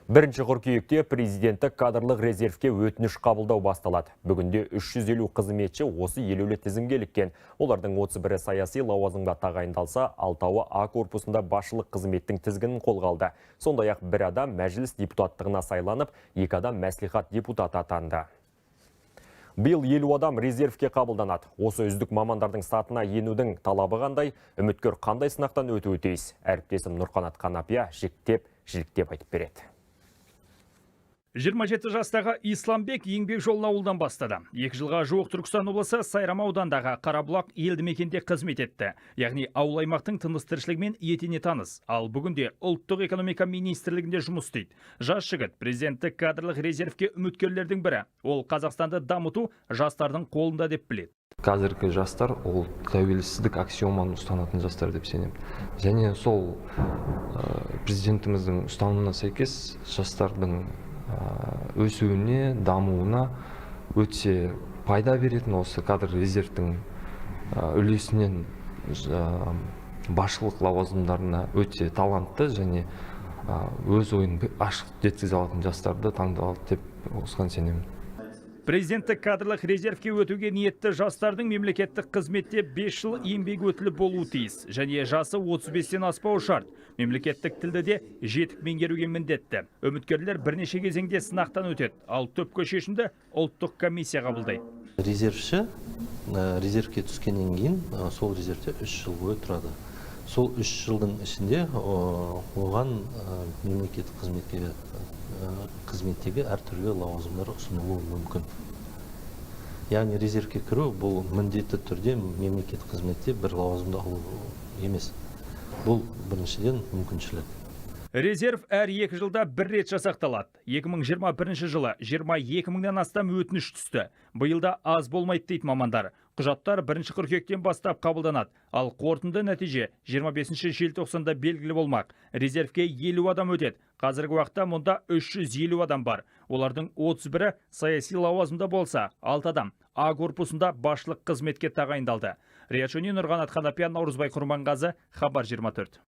1 қыркүйекте президенттік кадрлық резервке өтініш қабылдау басталады. Бүгінде 350 қызметші осы елеулі тізімге іліккен. Олардың 31-і саяси лауазымға тағайындалса, алтауы А корпусында басшылық қызметтің тізгінін қолға алды. Сондай-ақ бір адам Мәжіліс депутаттығына сайланып, екі адам мәслихат депутаты атанды. Биыл 50 адам резервке қабылданады. Осы үздік мамандардың сатына енудің талабы қандай, үміткер қандай сынақтан өтуі тиіс? Әріптесім Нұрқанат Қанапия жіктеп, жіліктеп айтып береді. 27 жастағы Исламбек еңбек жолын ауылдан бастады. 2 жылға жуық Түркістан облысы Сайрам аудандағы Қарабұлақ елді мекенде қызмет етті. Яғни ауыл аймақтың тыныс тіршілігімен етене таныс. Ал бүгінде Ұлттық экономика министрлігінде жұмыс істейді. Жас жігіт президенттік кадрлық резервке үміткерлердің бірі. Ол Қазақстанды дамыту жастардың қолында деп біледі. Қазіргі жастар ол тәуелсіздік аксиоманы ұстанатын жастар деп сенемін. Және сол президентіміздің ұстанымына сәйкес жастардың өсуіне, дамуына өте пайда беретін осы кадр резервтің үлесінен басшылық лауазымдарына өте талантты және өз ойын ашық жеткізе алатын жастарды таңдалады деп осыған сенемін. Президенттік кадрлық резервке өтуге ниетті жастардың мемлекеттік қызметте 5 жыл еңбек өтілі болуы тиіс және жасы 35-тен аспауы шарт. Мемлекеттік тілді де жетік меңгеруге міндетті. Үміткерлер бірнеше кезеңде сынақтан өтеді, ал түпкі шешімді ұлттық комиссия қабылдайды. Резервші резервке түскеннен кейін сол резервте 3 жыл бойы тұрады. Сол 3 жылдың ішінде оған мемлекеттік қызметтегі әртүрлі лауазымдар ұсынылуы мүмкін. Яғни резервке кіру бұл міндетті түрде мемлекеттік қызметте бір лауазымды алу емес, бұл біріншіден мүмкіншілік. Резерв әр 2 жылда бір рет жасақталады. 2021 жылы 22 мыңнан астам өтініш түсті. Биыл да аз болмайды дейді мамандар. Құжаттар 1 қыркүйектен бастап қабылданады. Ал қорытынды нәтиже 25 желтоқсанда белгілі болмақ. Резервке 50 адам өтеді. Қазіргі уақытта мұнда 350 адам бар. Олардың 31-і саяси лауазымда болса, 6 адам А корпусында басшылық қызметке тағайындалды. Риат Шони, Нұрғанат Қанапиян, Наурызбай Құрманғазы, Хабар 24.